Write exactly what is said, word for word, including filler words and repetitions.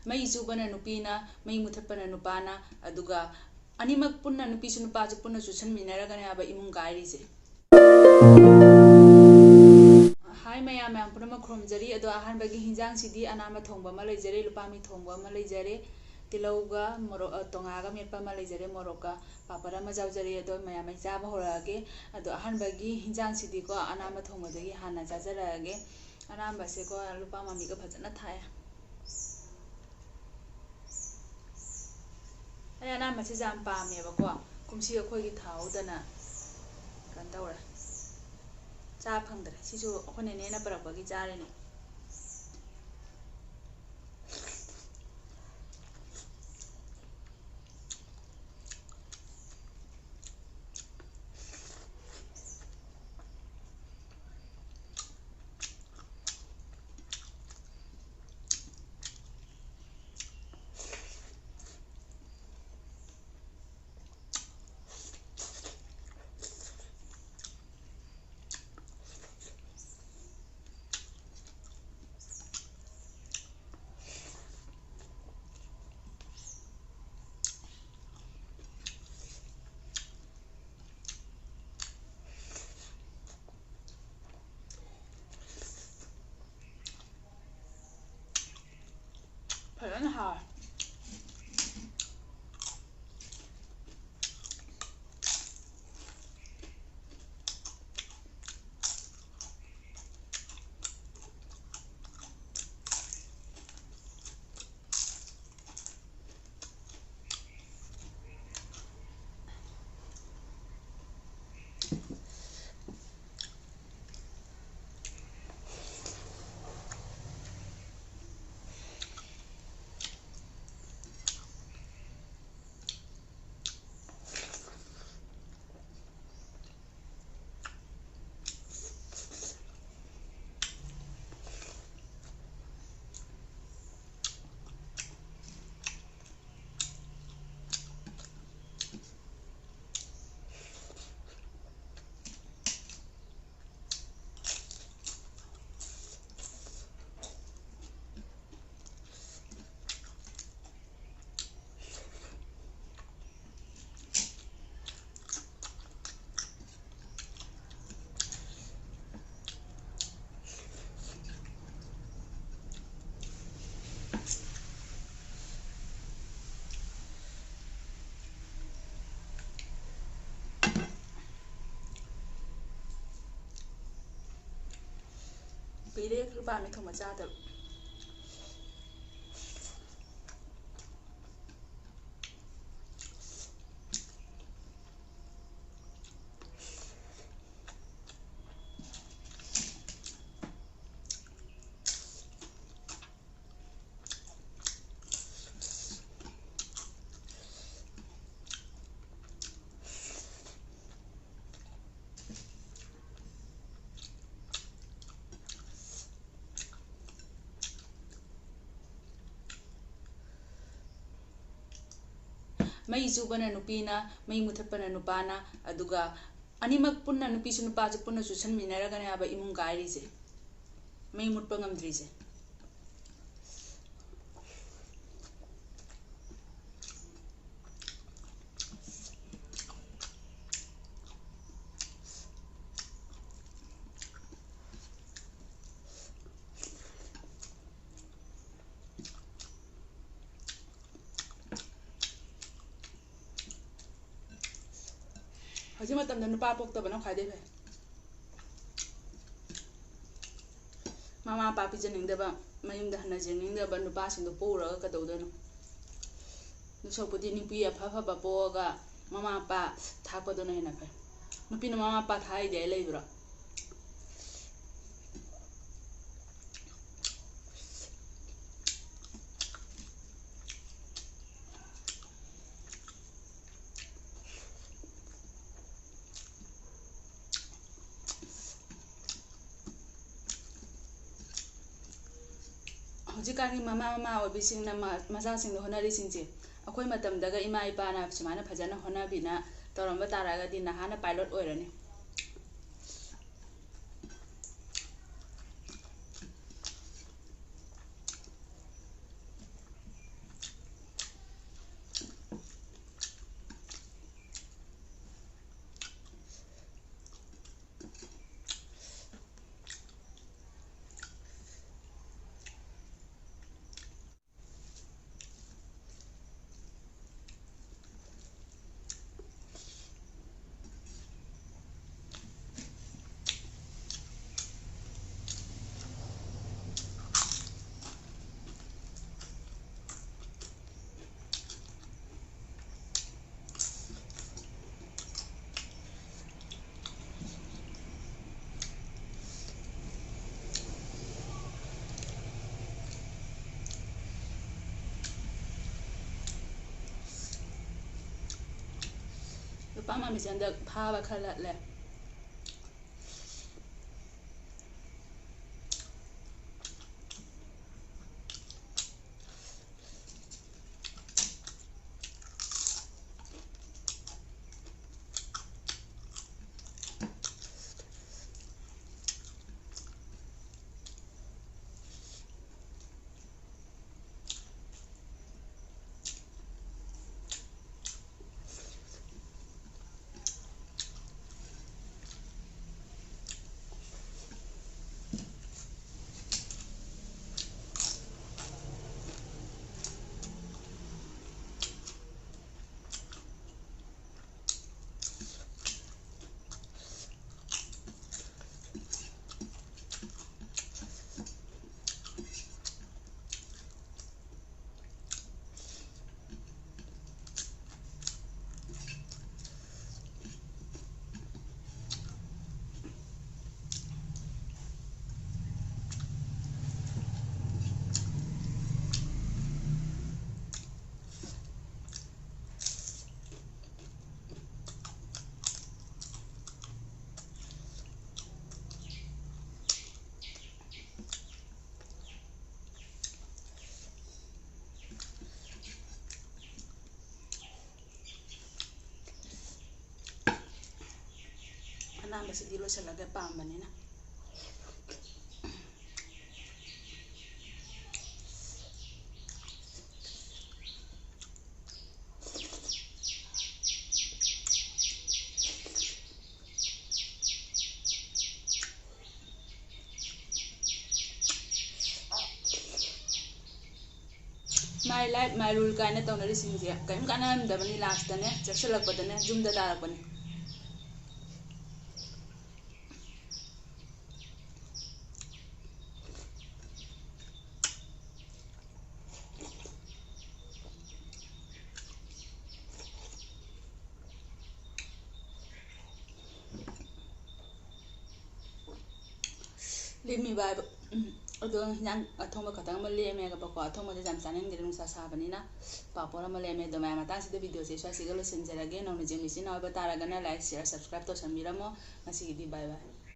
ꯃꯩ ꯆꯨꯕꯅ ꯅꯨꯄꯤꯅ, ꯃꯩ ꯃꯨꯊꯠꯄꯅ ꯅꯨꯄꯥꯅ, ꯑꯗꯨꯒ ꯑꯅꯤꯃꯛ ꯄꯨꯟꯅ, ꯅꯨꯄꯤꯁꯨ ꯅꯨꯄꯥꯁꯨ ꯄꯨꯟꯅ ꯆꯨꯁꯟꯃꯤꯟꯅꯔꯒꯅꯦꯕ ꯏꯃꯨꯡ ꯀꯥꯏꯔꯤꯁꯦ꯫ ꯍꯥꯏ ꯃꯌꯥꯝ, ꯃꯌꯥꯝ ꯄꯨꯝꯅꯃꯛ ꯈꯨꯔꯨꯝꯖꯔꯤ꯫ ꯑꯗꯣ ꯑꯍꯥꯟꯕꯒꯤ ꯍꯤꯟꯖꯥꯡꯁꯤꯗꯤ ꯑꯅꯥꯟꯕ ꯊꯣꯡꯕ ꯑꯃ ꯂꯩꯖꯔꯦ, ꯂꯨꯄꯥ ꯃꯤ ꯊꯣꯡꯕ ꯑꯃ ꯂꯩꯖꯔꯦ, ꯇꯤꯜꯍꯧꯒ ꯃꯣꯔꯣꯛ, ꯑ, ꯇꯣꯉꯥꯒ ꯃꯦꯠꯄ ꯑꯃ ꯂꯩꯖꯔꯦ, ꯃꯣꯔꯣꯛꯀ ꯄꯥꯄꯔ ꯑꯃ ꯌꯥꯎꯖꯔꯦ꯫ ꯑꯗꯣ ꯃꯌꯥꯝ ꯑꯩ ꯆꯥꯕ ꯍꯧꯔꯛꯑꯒꯦ꯫ ꯑꯗꯣ ꯑꯍꯥꯟꯕꯒꯤ ꯍꯤꯟꯖꯥꯡꯁꯤꯗꯤꯀꯣ ꯑꯅꯥꯟꯕ ꯊꯣꯡꯕꯗꯒꯤ ꯍꯥꯟꯅ ꯆꯥꯖꯔꯛꯑꯒꯦ꯫ ꯑꯅꯥꯟꯕꯁꯦꯀꯣ ꯂꯨꯄꯥ ꯃꯃꯤꯒ ꯐꯖꯅ ꯊꯥꯛꯑꯦ꯫ ꯑꯩ ꯑꯅꯥꯟꯕꯁꯤꯁꯦ ꯌꯥꯝ ꯄꯥꯝꯃꯦꯕꯀꯣ꯫ ꯀꯨꯝꯁꯤ ꯑꯩꯈꯣꯏꯒꯤ ꯊꯥꯍꯧꯗꯅ ꯀꯩꯅꯣ ꯇꯧꯔꯦ, ꯆꯥ ꯐꯪꯗ꯭ꯔꯦ꯫ ꯁꯤꯁꯨ ꯑꯩꯈꯣꯏ ꯅꯦꯅꯦꯅ ꯄꯨꯔꯛꯄꯒꯤ ꯆꯥꯔꯤꯅꯦ꯫ ꯐꯖꯅ ꯍꯥꯎꯋꯦ꯫ ꯂꯦꯛ ꯂꯨꯄꯥ ꯑꯅꯤ ꯊꯣꯡꯕ ꯆꯥꯗꯕ꯫ ꯃꯩ ꯆꯨꯕꯅ ꯅꯨꯄꯤꯅ, ꯃꯩ ꯃꯨꯊꯠꯄꯅ ꯅꯨꯄꯥꯅ, ꯑꯗꯨꯒ ꯑꯅꯤꯃꯛ ꯄꯨꯟꯅ, ꯅꯨꯄꯤꯁꯨ ꯅꯨꯄꯥꯁꯨ ꯄꯨꯟꯅ ꯆꯨꯁꯟꯃꯤꯟꯅꯔꯒꯅꯦ ꯍꯥꯏꯕ ꯏꯃꯨꯡ ꯀꯥꯏꯔꯤꯁꯦ, ꯃꯩ ꯃꯨꯠꯄ ꯉꯝꯗ꯭ꯔꯤꯁꯦ꯫ ꯍꯧꯖꯤꯛ ꯃꯇꯝꯗ ꯅꯨꯄꯥ ꯄꯣꯛꯇꯕꯅ ꯈ꯭ꯋꯥꯏꯗꯩ ꯐꯩ꯫ ꯃꯃꯥ ꯃꯄꯥ ꯄꯤꯖꯅꯤꯡꯗꯕ, ꯃꯌꯨꯝꯗ ꯍꯟꯅ ꯌꯦꯡꯅꯤꯡꯗꯕ ꯅꯨꯄꯥꯁꯤꯡꯗꯣ ꯄꯣꯛꯎꯔꯒ ꯀꯩꯗꯧꯗꯣꯏꯅꯣ? ꯑꯗꯨ ꯁꯔꯨꯛꯄꯨꯗꯤ ꯅꯨꯄꯤ ꯑꯐ ꯑꯐꯕ ꯄꯣꯛꯑꯒ ꯃꯃꯥ ꯃꯄꯥ ꯊꯥꯛꯄꯗꯨꯅ ꯍꯦꯟꯅ ꯐꯩ꯫ ꯅꯨꯄꯤꯅ ꯃꯃꯥ ꯃꯄꯥ ꯊꯥꯛꯏꯗꯤ ꯑꯩ ꯂꯩꯕ꯭ꯔꯣ? ꯍꯧꯖꯤꯛꯀꯥꯟꯒꯤ ꯃꯃꯥ ꯃꯃꯥ ꯑꯣꯏꯕꯤꯁꯤꯡꯅ ꯃ-, ꯃꯆꯥꯁꯤꯡꯗ ꯍꯣꯠꯅꯔꯤꯁꯤꯡꯁꯦ, ꯑꯩꯈꯣꯏ ꯃꯇꯝꯗꯒ ꯏꯃꯥ ꯏꯄꯥꯅ ꯁꯨꯃꯥꯏꯅ ꯐꯖꯅ ꯍꯣꯠꯅꯕꯤꯅ ꯇꯧꯔꯝꯕ ꯇꯥꯔꯒꯗꯤ ꯅꯍꯥꯟꯅ pilot ꯑꯣꯏꯔꯅꯤ꯫ ꯅꯨꯄꯥ ꯃꯥꯟꯕꯤꯁꯦ ꯍꯟꯗꯛ ꯐꯥꯕ ꯈꯔ ꯂꯠꯂꯦ꯫ ꯑꯅꯥꯟꯕꯁꯤꯗꯤ ꯂꯣꯏꯁꯤꯜꯂꯒꯦ ꯄꯥꯝꯕꯅꯤꯅ꯫ My life, my rule ꯀꯥꯏꯅ ꯇꯧꯅꯔꯤꯁꯤꯡꯁꯦ ꯀꯔꯤꯝ ꯀꯥꯟꯅꯔꯝꯗꯕꯅꯤ, ꯂꯥꯁꯇꯅꯦ ꯆꯦꯛꯁꯤꯜꯂꯛꯄꯗꯅꯦ ꯌꯨꯝꯗ ꯇꯥꯔꯛꯄꯅꯤ꯫ Leave me vibe. ꯎꯝ꯫ ꯑꯗꯣ ꯍꯤꯟꯖꯥꯡ ꯑꯊꯣꯡꯕ ꯈꯛꯇꯪ ꯑꯃ ꯂꯦꯝꯃꯦꯕꯀꯣ, ꯑꯊꯣꯡꯕꯁꯦ ꯌꯥꯝ ꯆꯥꯅꯤꯡꯗꯦ, ꯅꯨꯡꯁꯥ ꯁꯥꯕꯅꯤꯅ꯫ ꯄꯥꯄꯣꯔ ꯑꯃ ꯂꯦꯝꯃꯦ꯫ ꯑꯗꯣ ꯃꯌꯥꯝ, ꯃꯇꯥꯡꯁꯤꯗ ꯚꯤꯗꯤꯑꯣꯁꯦ ꯁ꯭ꯋꯥꯏꯁꯤꯒ ꯂꯣꯏꯁꯤꯟꯖꯔꯒꯦ꯫ ꯅꯧꯅ ꯌꯦꯡꯕꯤꯁꯤ ꯅꯥꯎ ꯑꯣꯏꯕ ꯇꯥꯔꯒꯅ like, share, subscribe ꯇꯧꯁꯟꯕꯤꯔꯝꯃꯣ꯫ ꯉꯁꯤꯒꯤꯗꯤ bye bye꯫